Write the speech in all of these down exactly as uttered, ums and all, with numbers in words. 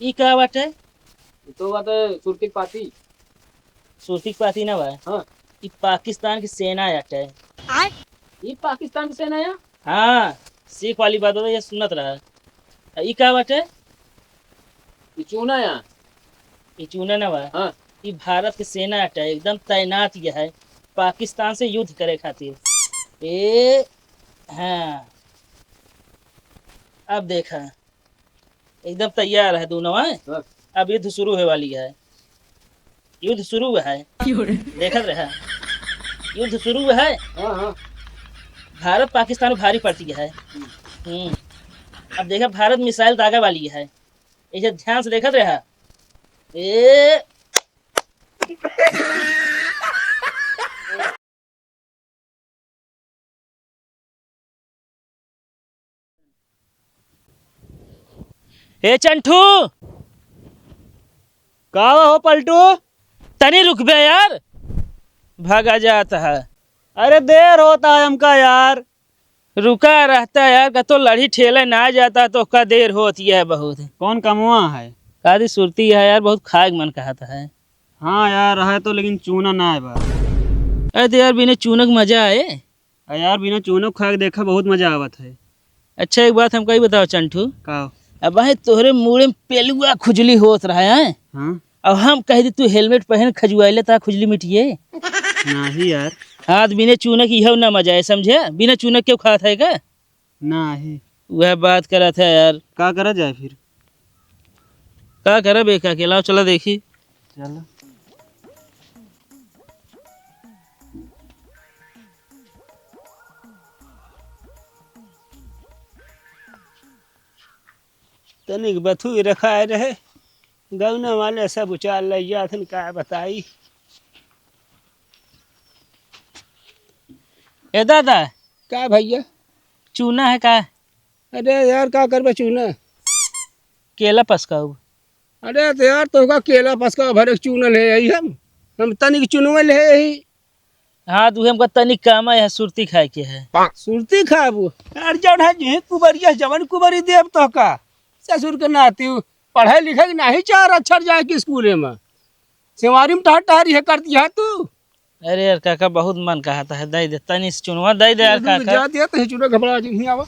ई का बाटे? ई तो बाटे सुरती क पाती। सुरती क पाती ना बा। हाँ। ई पाकिस्तान की सेना बाटे। ई पाकिस्तान की सेना है? हाँ, सीख वाली बात बता, ये सुनत रहा। आ, ई का बाटे? ई चूना या? ई चूना ना बा। हाँ। ई भारत के सेना बाटे, एकदम तैनात ये है पाकिस्तान से युद्ध करे खातिर। ए, हाँ। अब देखा, एकदम तैयार है दोनों, हैं? हाँ। अब युद्ध शुरू होए वाली है, युद्ध शुरू है। क्यों रे? देखत रहा, युद्ध शुरू है। हाँ, हाँ। भारत पाकिस्तान भारी पड़ती है। हम्म। अब देखा, भारत मिसाइल दागे वाली है, इसे ध्यान से देखत रहा। ए ए चंठू, का हो पलटू? तनी रुकबे यार, भागा जात है। अरे देर होता है हमका यार। रुका रहता है यार, कतो लड़ी ठेले ना जाता तो का देर होती है बहुत। कौन कमवा है? कादी सुरती है यार, बहुत खाए के मन कहता है। हाँ यार, है तो, लेकिन चूना ना है बा। अरे तो यार, बिना चूना के मजा आए? अरे यार, बिना चूना के खा के देखा, बहुत मजा आवत है। अच्छा, एक बात हमका ही बताओ चंठू। का? अब भाई तोहरे मुड़े में पेलुआ खुजली होत रहा है। हाँ। अब हम कह दी तू हेलमेट पहन खजुआइले ता खुजली मिटिए। नहीं यार। हाँ, तो बिना चूना के इहो ना मजा आए, समझे? बिना चूना के केहू खात है का? नाही। वह बात करत है यार। का करा जाए फिर? का करब एक अकेला? चला देखी। चला। तनिक बथुई रखाए रहे, गौना वाले सब उचार लइ जाथन, का बताई। ए दादा। का भैया? चूना है का? अरे यार, का करबे चूना? केला पसकाऊ। अरे तो यार, तोहका केला पसकाऊ भरे चूना ले आई हम, हम तनिक चुनवे ले आई। हाँ, तो हमका तनिक काम है, सुरती खाए के है। सुरती खाबू? यार, जौन है, जे कुबरिया, जवन कुबरी देब तोहका। ससुर के नाती, पढ़े लिखे के नाही चार अक्षर जाए के स्कूले में। सेवारी में टहर टहर ये कर दिया तू। अरे यार काका, बहुत मन कहता है, दे दे, तनी से चुनवा दे दे यार काका। जा दिया तो चुना घबरा जी, नहीं आवा।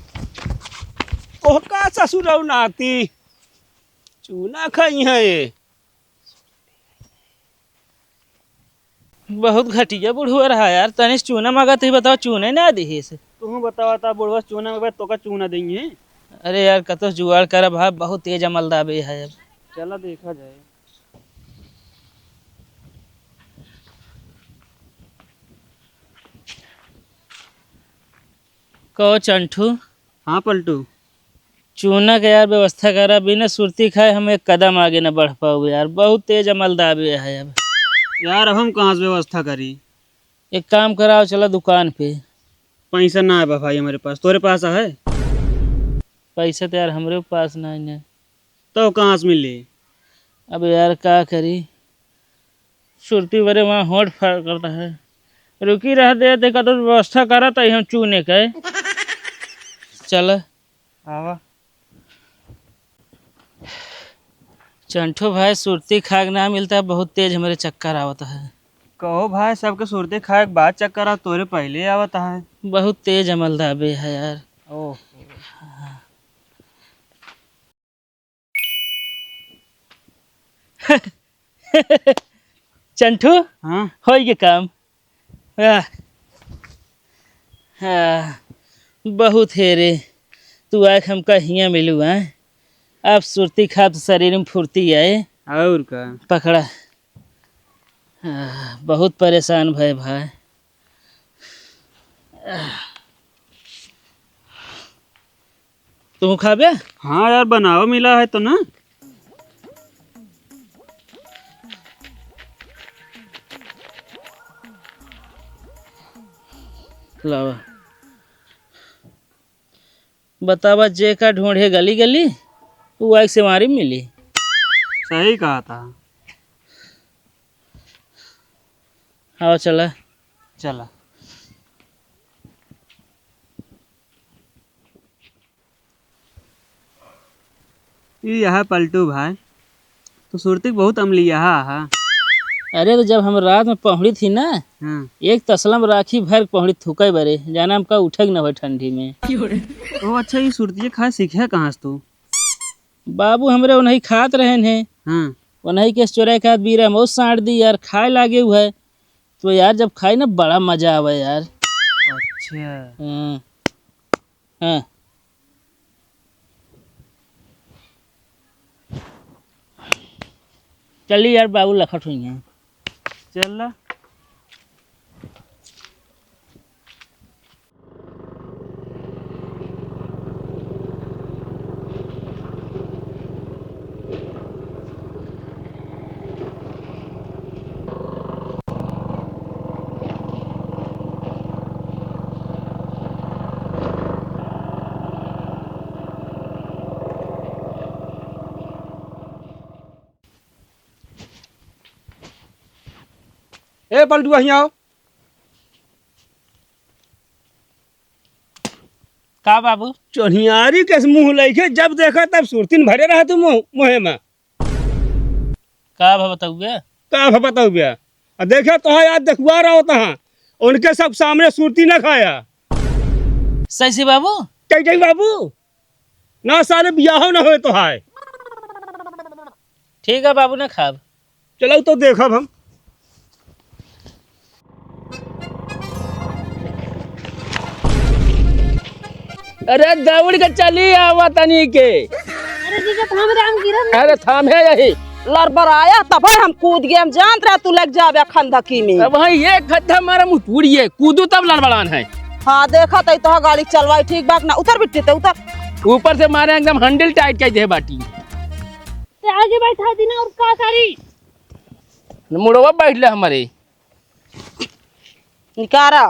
तोहका ससुर और नाती, चूना खाई है ये। बहुत घटिया बुढ़वा रहा यार, तनी से चूना मांगा तो ही बताओ, चूने ना दिहिस। तू बतावा ता बुढ़वा चूना मांगबे तो का चूना देंगे? अरे यार कतो जुगाड़ करा भाई, बहुत तेज अमल दाबे है अब। चला देखा जाए। कहो चंठू। हाँ पलटू। चूना के यार व्यवस्था करा, बिना सुरती खाए हम एक कदम आगे न बढ़ पाओगे यार, बहुत तेज अमल दाबे है अब। यार अब हम कहाँ से व्यवस्था करी? एक काम कराओ, चला दुकान पे। पैसा ना है बा भाई हमारे पास, तोरे पास है? पैसा तो यार हमरे पास ना है। तो कहाँ से मिली? अब यार का करी, सुरती बरे वहाँ होंठ फाड़ करता है। रुकी रह दे, देखा तो व्यवस्था करा तो हम चूने के। चल। आवा। चंठो भाई, सुरती खाक ना मिलता, बहुत तेज हमरे चक्कर आवत है। कहो भाई, सबके सुरती खाए के बाद चक्कर आ, तोरे पहले आवत है। बहुत तेज अमल दाबे है यार। ओह। चंठू, हाँ? होई के काम। आह, आह, बहुत हेरे, तू आके हमका हियाँ मिलू, हैं? अब सुरती खाब तो शरीर में फुर्ती आए। और का? पकड़ा। आह, बहुत परेशान भए भाई। आह। तू खाबे? हाँ यार, बनावा मिला है तो ना। लावा। बतावा, जे का ढूंढे गली गली, उ आइके सेवारी मिली। सही कहा था। आवा चला। चला। ई यहाँ पलटू भाई। तो सुरती बहुत अमलिया हा। अरे, तो जब हम रात में पहुँड़ी थी ना, हाँ। एक तसला में राखी भर के पहुँड़ी थूके बरे, जाना हमका उठे के न होए ठंडी में। ओ अच्छा, ये सुरतिये खाए सीखे कहाँ से तू? बाबू हमरे उन्हीं खात रहन है। हाँ। उन्हीं के चोरा के हाथ बीरा मौत साट दी यार, खाए लागे हुए। तो यार, जब खाई ना, बड़ा मजा आवे यार। अच्छा। हाँ। हाँ। चली यार, बाबू लखत हुई हैं। चल ला। ए पलटुआ, हियाँ आओ। का बाबू? चोन्हियारी के मुँह लइके जब देखा तब सुरतिन भरे रहा तू मुँह, मुँहे में। का भा बताउबे? का भा बताउबे? आ देखे तो है, आज देखुआ रहा होता है, उनके सब सामने सुरती ना खाया। सही से बाबू? कही, कही बाबू? ना साले, बियाहो ना होए तो है। ठीक है बाबू, ना खाब। चलो तो देखब हम। अरे दौड़ के चली आवा तनी के। अरे जीजा, थाम रे, हम गिरब ना। अरे थामे यही। लड़बड़ाया तब हम कूद गए, हम जानत रहे तू लग जाबे खंदकी में। अब वहाँ एक खद्दा मारा मुँह पूरी है, कूदू तब लड़बड़ान है। हाँ, देखा तई तो गाड़ी चलवाई ठीक बात ना। उतर बिट्टी ते, उतर। ऊपर से मारे एकदम हैंडल टाइट कर दे बाटी। ते आगे बैठा दी ना, और का करी? मुड़वा बैठ ले हमारे। निकारा।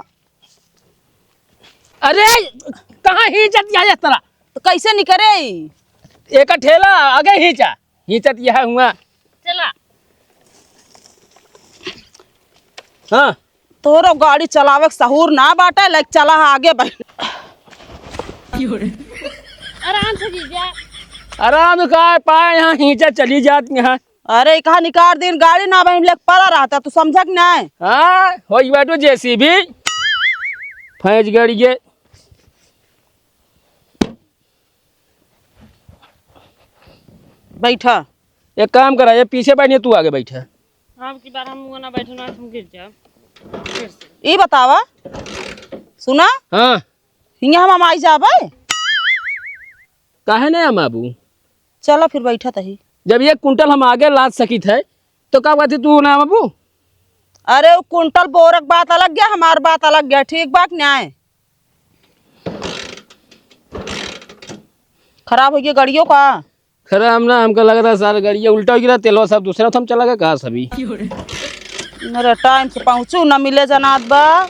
अरे, कहाँ ही जतिया ये तरह? तो कैसे निकरे? एक ठेला आगे ही जा, ही जतिया हुआ। चला। हाँ। तोरो गाड़ी चलावे के सहूर ना बाटे, लाइक चला आगे बैठ। आराम से जीजा। आराम का पाए, यहाँ हींचा चली जाती यहाँ। अरे, कहाँ निकार दिन गाड़ी ना बहिम लेके पड़ा रहता, तू समझा कि नहीं? हाँ, होई बाटो जेसीबी। फैज गाड़ी के। बैठा। एक काम करा, ये पीछे बैठिए, तू आगे बैठा। अब की बार हम मुँह ना बैठो ना, हम गिर जाब। ई बतावा, सुना? हाँ। हियाँ हम आई जाबे? काहे नहीं हम आबू? चला फिर बैठा तही। जब एक कुंटल हम आगे लाद सकित है, तो का बात है तू ना आबू? अरे, वो कुंटल बोरक बात अलग गया, हमार बात अलग गया, ठीक बात न्याय। खराब हो गया गाड़ियों का? खराब ना, हमका लगा था सारा गाड़िया उल्टा हो गया, तेलवा सब दूसरा थम चला गया, कहा सभी। अरे, टाइम से पहुँचू ना, मिले जनात बा।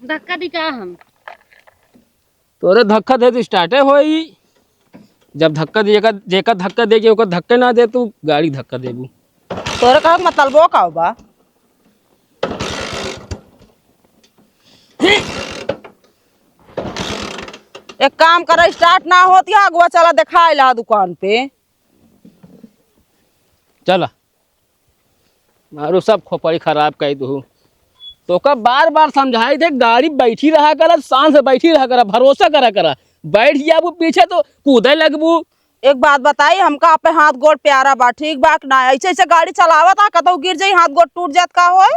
धक्का दी का हम? तोरे धक्का दे तो स्टार्टे होई। जब धक्का दे, जेका, जेका धक्का दे के ओकर धक्के ना दे, तू गाड़ी धक्का देबू। तोरे कहे के मतलबो का बा? एक काम करा, स्टार्ट ना होत या, अगुआ चला देखाए ला दुकान पे। चला। मारो सब खोपड़ी खराब कर दू। तोका बार बार समझाई थे, गाड़ी बैठी रहा करा, शान से बैठी रहा करा, भरोसा करा करा। बैठ जाबू पीछे तो कूदे लगबू। एक बात बताई, हमका आपे हाथ गोड़ प्यारा बा, ठीक बा कि ना? ऐसे ऐसे गाड़ी चलावत आ, कतहु गिर जाई, हाथ गोड़ टूट जात का होए?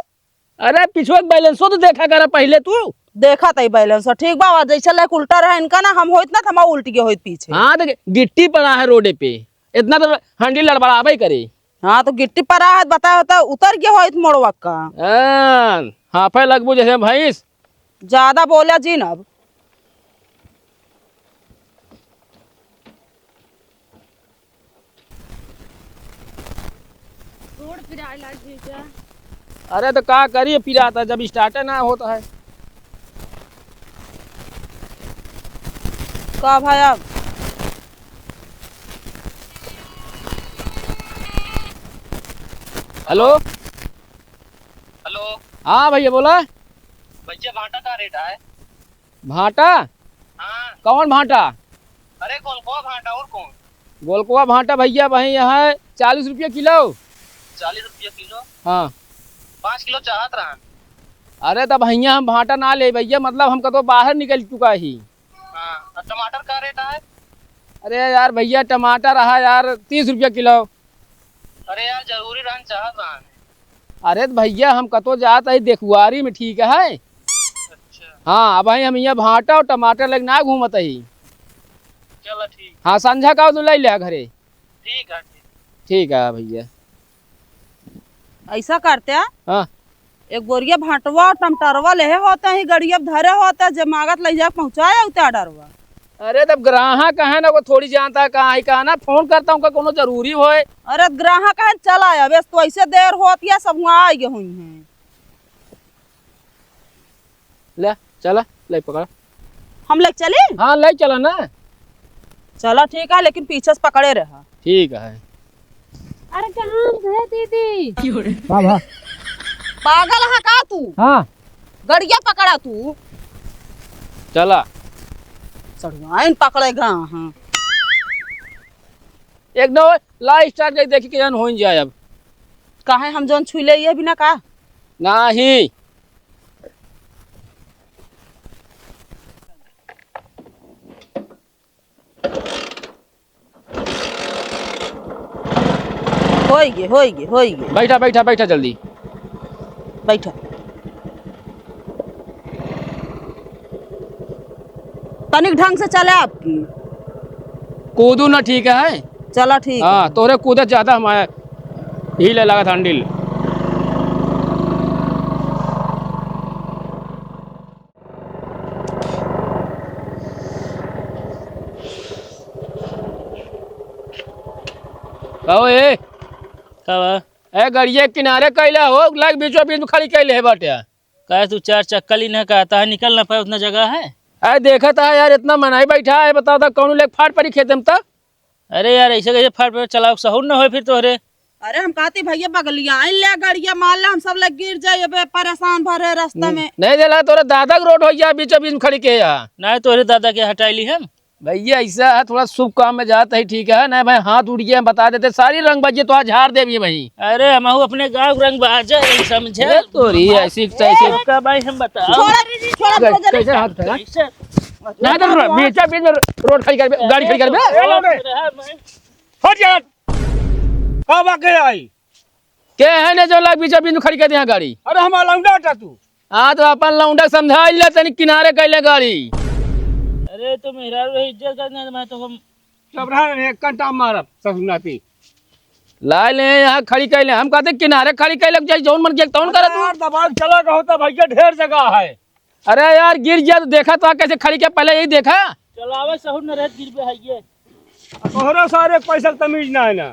अरे पिछुआ के बैलेंसो तो देखा करा पहले तू। देखा तई बैलेंस, ठीक बा, और जैसे लाइक उल्टा रहे इनका ना, हम होइत ना, थमा उल्ट के होइत पीछे। हाँ, तो गिट्टी पड़ा है रोडे पे, इतना तो हंडी लड़बड़ाबे करे। हाँ, तो गिट्टी पड़ा है, बताओ तो उतर गया होइत मोड़वा का। हाँ, हाफे लगबू जैसे भैंस। ज्यादा बोला जिन अब। गोड़ पिराए लाग गई क्या? अरे तो का करी, पिराता जब स्टार्टे ना होता है। का भाई अब? हेलो। हेलो। हाँ भैया बोला। भैया भाटा का रेट है? भाटा? हाँ। कौन भांटा? अरे गोलकवा भांटा, और कौन? गोलकवा भांटा भइया, वही है चालीस रुपया किलो। चालीस रुपया किलो? हाँ। पाँच किलो चाहत रहन। अरे तब भइया हम भांटा ना लेई भइया, मतलब हम कतो बाहर निकल चुका ही। हाँ, और टमाटर का रेट है? अरे यार भइया, टमाटर है यार तीस रुपया किलो। अरे यार, जरूरी रहन चाहत रहन। अरे त भइया, हम कतो जात ही देखुआरी में, ठीक है? अच्छा। हाँ, अबहीं हम इहाँ भांटा और टमाटर लइके ना घूमत ही। चला ठीक। हाँ, संझा का तू लइ लिहा घरे। ठीक है, ठीक। ठीक है भइया। अइसा करते हैं, हाँ। एक बोरिया भांटवा और टमटरवा लेहे होते ही, गड़िया पे धरे होते, जे मागत लइ जाके पहुँचाए होते ऑर्डरवा। अरे तब ग्राहक है ना, वो थोड़ी जानता है कहाँ है कहाँ ना, फोन करता हूँ का कोनो जरूरी होए। अरे ग्राहक है, चला आया, बस तो ऐसे देर होती है, सब हुआँ आइ गए हुई हैं। ले चला, ले पकड़ा। हम लेके चली? हाँ, ले चला ना। चला ठीक है, लेकिन पीछे से पकड़े रहा। ठीक है। अरे कहाँ है दीदी? का भा? पागल है का तू? हाँ। गड़िया पकड़ा तू। चला। सड़ुआइन पकड़ेगा, हाँ। एक दो ला स्टार्ट करके देखी कि जन हो जाए अब। काहे हम जौन छुई ले ये भी ना का? नाही। होई गे, होई गे, होई गे। बैठा, बैठा, बैठा जल्दी। बैठा। तनिक ढंग से चले आपकी। कूदू ना ठीक है। चला ठीक हाँ, है। तोहरे कूदे ज्यादा हमारे हिले लागत हैंडल। कहो ए। का बा? ए, गड़िया किनारे कैले हो, लाग बीचों बीच में खड़ी कैले है बाटे। काहे तू चार चक्का ली ना कहता है, निकल ना पाए, उतना जगह है? ए, देखत है यार, इतना मनई बैठा है, बताओ तो कौन लेके फाट पड़ी खेते में तो? अरे यार, ऐसे कैसे फाट पड़े, चलाओ, सहूर न होए फिर तोहरे। अरे हम कहती भैया बगलिया आइन ले गड़िया, मान ले हम सब लोग गिर जाए, अबे परेशान भरे रास्ता हम्म, में। नहीं देला तोरे दादा के रोड हो गया, बीचों बीच में खड़ी के यहाँ। नहीं तोरे दादा के हटाई ली हम। भैया ऐसा है, थोड़ा शुभ काम में जात है, ठीक है, नहीं भाई हाथ उठ गया, हम बता देते, सारी रंग बजिए तो आज झाड़ देवी भाई। अरे हमहू अपने गाँव रंग बाजे है, समझे? ये तोरी ऐसी तैसी। का भाई हम बताओ। छोड़ा, छोड़ा, कै-, छोड़ा, कैसे हाथ उठाया? कैसे? नहीं तो रो-, बीचों बीच में रो-, रोड खड़ी कर, गाड़ी खड़ी कर बे। ए, लौंडे। हट जा। का बा के आई? के है ने जो लाग बीचों बीच में खड़ी कर दिया गाड़ी? अरे हमारा लौंडा हटा तू। हाँ तो अपन लौंडा समझा ले तनी किनारे कर ले गाड़ी। अरे तो मेहरारू रही इज्जत करने मैं तो हम चबरा एक घंटा मारब ससुर नाती। ला ले यहाँ खड़ी कर ले, हम कहते किनारे खड़ी कर ले, चाहे जौन मन के तौन करे तू। यार दबाव चला का होता भैया, ढेर जगह है। अरे यार, गिर गया तो देखा तो कैसे खड़ी के, पहले यही देखा। चलावे सहूर न रहत, गिरबे है ये। तोहरा सारे पैसा के तमीज ना है ना।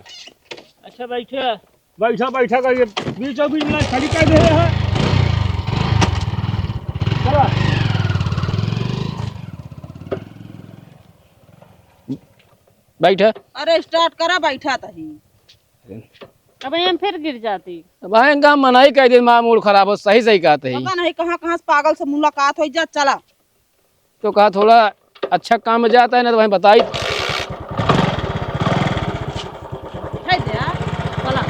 अच्छा, बैठे। बैठा, बैठा कर ये बीचों बीच में खड़ी कर दे है। चला। बैठा। अरे, start करा, बैठा तही। अब हम फिर गिर जाती। अब आए इनका मनाई कह दिन, माँ मूड खराब हो, सही सही कहते ही। पता नहीं कहाँ कहाँ से पागल से मुलाकात हो जा, चला। तो कहा थोड़ा अच्छा काम में जाता है ना तो वहीं बताई। है दे, आ, चला।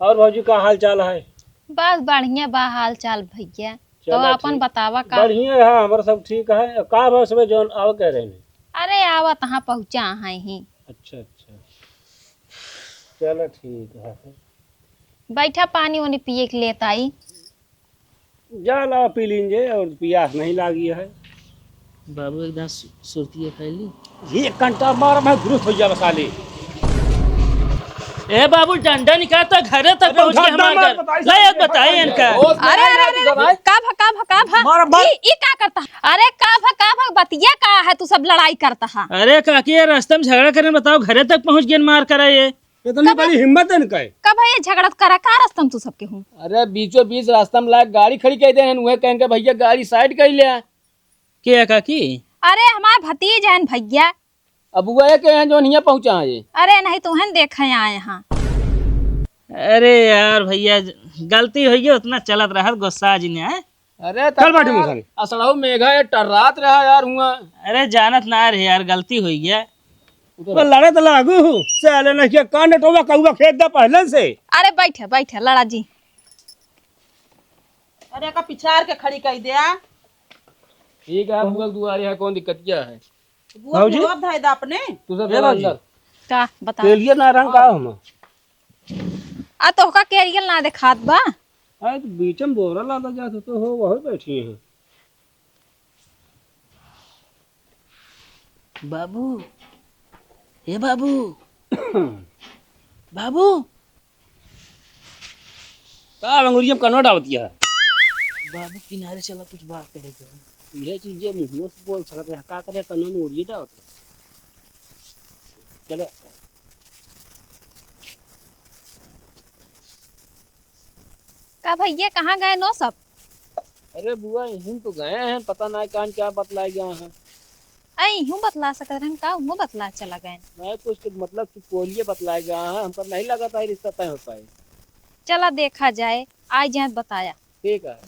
और भौजी का हाल चाल है? बस बढ़िया बा हाल चाल भैया। तो चला अपन ठीक। बतावा का? बढ़िया है, हमारा सब ठीक है। का बस में जौन आवे कह रहे हैं? अरे आवा तहाँ पहुँचा है ही। अच्छा, अच्छा। चला ठीक है। बैठा पानी वानी पिए के लेत आई। जा ला पी लीजिए और पियास नहीं लागी है। बाबू एकदम सु-, सुरतिया खैली। ये कंटा मार मैं दुरुस्त हो जावे साले। ए बाबू डंडा निकाल तो घरे तक अरे पहुंच गया डंडा हमारे मार, घर। बताई ले साले, एक बताई बताई इनका। अरे, अरे, अरे, अरे, का भा, का भा, का भा? मार, मार। ई, ई का करता है? अरे का भा, का भा, बतिया का है तू सब लड़ाई करता है? अरे काकी ये रास्ता में झगड़ा करे बताओ घरे तक पहुंच गया मार करा ये। इतनी कब बड़ी हिम्मत है इनका? कब है ये झगड़ा करा का रास्ता में तू सबके हूँ? अरे बीचों बीच रास्ता में लाग गाड़ी खड़ी कर दे हैं, उहे कहेंगे भैया गाड़ी side कर ले। के है काकी? अरे हमार भतीज है भैया। अब वो है के हैं जो हियाँ पहुँचा है ये? अरे नहीं तो हन देखे आए हाँ। अरे यार भैया, गलती होइ गई, उतना चलत रहत, गुस्सा जिन आए। अरे चल बैठी तब मुसरी। असड़ऊ मेघा ये टर्रात रहा यार हुआ। अरे जानत ना रहे यार, गलती होइ गया। वो लड़े तो लागू हूँ, साले ने क्या कान टोवा कौवा खेत दा पहले से। अरे बैठे, बैठे, लड़ा जी। अरे का पिछार के खड़ी कइ द्या। ठीक है, बुआ दुआरे है, कौन दिक्कतिया है? बुआ भौजी? जवाब धाए दा अपने। तू सब ए चला भौजी। अंदर। का बता? तेलिया ना रंग का हम। आ तोहका केरियल ना देखात बा? अरे तो बीच में बोरा लादा जात हो तो हो, वही बैठी हैं। बाबू, हे बाबू, बाबू। का अंगुरिया में कनवा डालतिया है? बाबू किनारे चला, कुछ बात करे के है। यह चीज ये मुंह से बोल सकते हैं, का करे कनवा में उड़िए डालते। चलो। का भैया, कहाँ गए नो सब? अरे बुआ, यहीं तो गए हैं, पता ना कान क्या बतलाए गए हैं। अरे, यूं बतला सकत रहन का, यूं बतला चला गए। मैं तो उसके मतलब कि कोलिए बतलाए गए हैं, हमका नहीं लगा था ये रिश्ता तय हो पाए। चला देखा जाए, आ जाए बताया। ठीक है।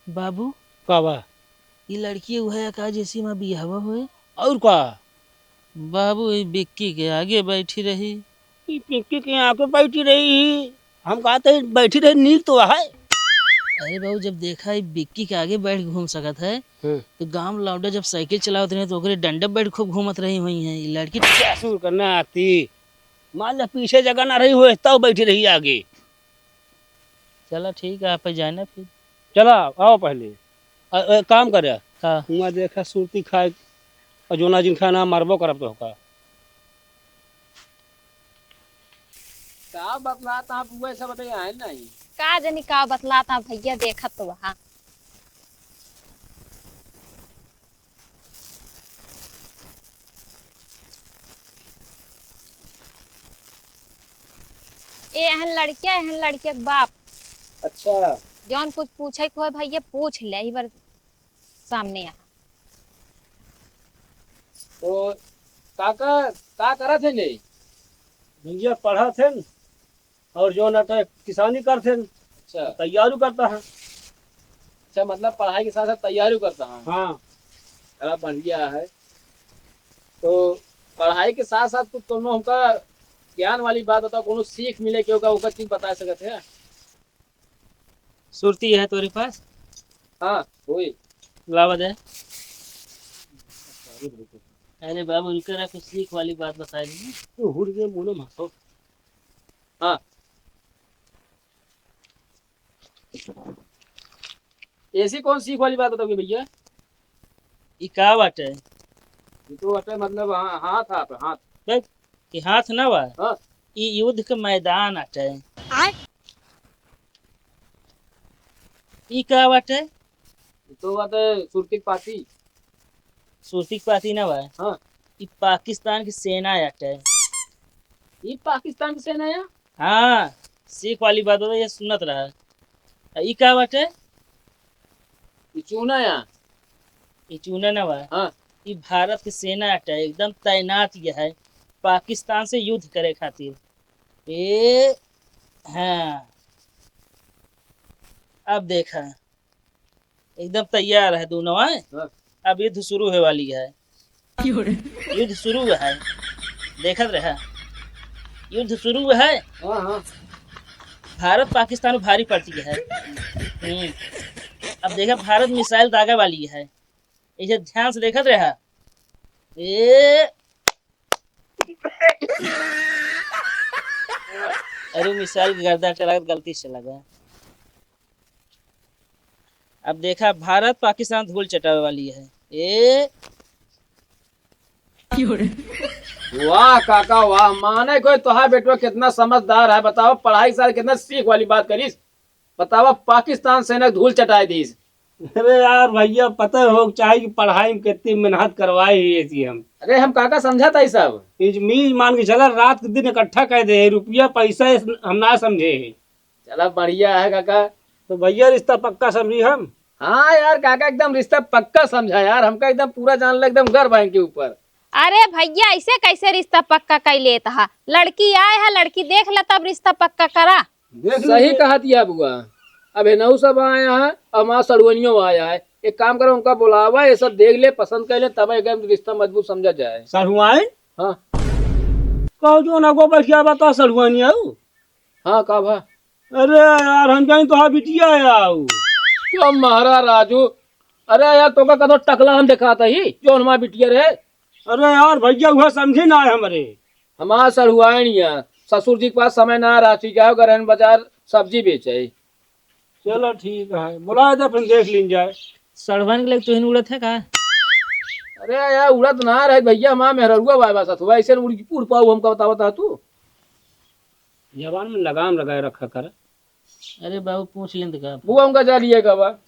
बाबू, का बा? ई लड़की उहे है का जेसी मा बियाहवा होए? और का? बाबू, ई बिक्की के आगे बैठी रही। ई बिक्की के आगे बैठी रही? हम कहते हैं, बैठी रही, नीक तो है। अरे बाबू, जब देखा ई बिक्की के आगे बैठ के घूम सकत है, हम्म। तो गांव लौंडे जब साइकिल चलावत रहे, तो ओकरे डंडे बैठ खूब घूमत रही हुई हैं। ई लड़की क्या सुर करना आती? मान ला, पीछे जगह ना रही हो, तब बैठी रही आगे। चला ठीक है, आप जाए ना फिर। चला, आओ पहले। अ, अ, काम करे। हाँ। हुआं देखा सुरती खाए, और जोना जिन खाना मारबो करब तो का। का बतलाता बुआ, सब बटे आए नहीं। का जनी का बतलाता भैया, देखत तो वहाँ। ए, एहन लड़किया, एहन लड़किया के बाप। अच्छा। जौन कुछ पूछे के होए भैया, पूछ ले, ई बार सामने आ। तो काका, का करत है ने? भैया पढ़त है। और जो ना तो किसानी करते हैं, अच्छा। तैयारी करता है। अच्छा, मतलब पढ़ाई के साथ साथ तैयारी करता है। हाँ। बड़ा बढ़िया है। तो पढ़ाई के साथ साथ कुछ कोनो हमका ज्ञान वाली बात बताओ, कोनो सीख मिले के होगा, ओकर चीज बता सकत है? सुरती है तोरे पास? हाँ, वही। लावा दे। अरे बाबू, इनकरा कुछ सीख वाली बात बताई दी। तो हुड़ के मुनो मारो। हाँ। ऐसी कौन सीख वाली बात बताओगे भैया? ई का बाटे? ई तो बाटे मतलब हा-, हाथ, हाथ, हाथ। देख, ई हाथ ना बा। हाँ। ई युद्ध के मैदान आटे। आय? ई का बाटे? ई तो बाटे सुरती के पाती। सुरती के पाती ना बा। हाँ। ई पाकिस्तान की सेना आटे। ई पाकिस्तान की सेना है? हाँ, सीख वाली बात बा, ये सुनत रहा। आ, ई का बाटे? ई चूना या? ई चूना ना बा। हाँ। ई भारत के सेना हटे, एकदम तैनात ये है पाकिस्तान से युद्ध करे खातिर। ए, हाँ। अब देखा, एकदम तैयार है दोनों, आए? हाँ। अब युद्ध शुरू होए वाली है। क्यों रे? युद्ध शुरू है, देखत रहा, युद्ध शुरू है। हाँ, हाँ। भारत पाकिस्तान में भारी पड़ती है। हम्म। अब देखा, भारत मिसाइल दागे वाली है, इसे ध्यान से देखत रहा। ए, अरे, मिसाइल के गर्दा चला गलती से लगा। अब देखा, भारत पाकिस्तान धूल चटावे वाली है। ए, वाह काका वाह, माने कोई तोहार बेटवा कितना समझदार है। बताओ, पढ़ाई साल कितना सीख वाली बात करीस। बतावा, पाकिस्तान सेना धूल चटाए दीस। अरे यार भैया, पता हो चाहे कि पढ़ाई में कितनी मेहनत करवाए ही ऐसी हम। अरे हम काका समझा था ये सब। इजमीज मान के चला, रात के दिन इकट्ठा कर दे, रुपया पैसा इस-, हम ना समझे। चला बढ़िया है काका। तो भैया रिश्ता पक्का समझी हम। हाँ यार काका, एकदम रिश्ता पक्का समझा यार, हमका एकदम पूरा जान ला, एकदम गर्व है इनके ऊपर। अरे भइया, ऐसे कैसे रिश्ता पक्का कइ लेत हा? लड़की आए है, लड़की देख ले, तब रिश्ता पक्का करा। देख सही लीजिए। कहत या बुआ, अब हेनहू सब आया है, अब हमार सड़ुआनियो आया है। एक काम करो, उनका बुलावा, ये सब देख ले, पसंद कइ ले, तब एक रिश्ता मजबूत समझा जाए। सड़ुआइन? हाँ। कहो जो ना को बैठ गया, बता सड़ुआइन आऊ। हाँ, का भा? अरे यार, हम जानी तोहार बिटिया है आऊ। क्यों मारा राजू? अरे यार, तोका कतो टकला हम देखात ही, जौन हमार बिटिया रहे। अरे यार भइया, उहे समझी ना है हमरे। हमार सड़ुआइन है, ससुर जी के पास समय ना रहती, जाओ गरहन बाजार सब्जी बेचे। चलो ठीक है, बुला दे, फिर देख लीन जाए। सड़ुआइन के लेके तुहिन उड़त है का? अरे यार, उड़त ना रहे भइया, हमार मेहररुआ बाय बा सथुआ, ऐसे उड़, उड़ पाऊ हमका बतावत है तू? जबान में लगाम लगाए रखा कर। अरे बाबू, पूछ लें तो का? बुआ उनका जा लिए का बा?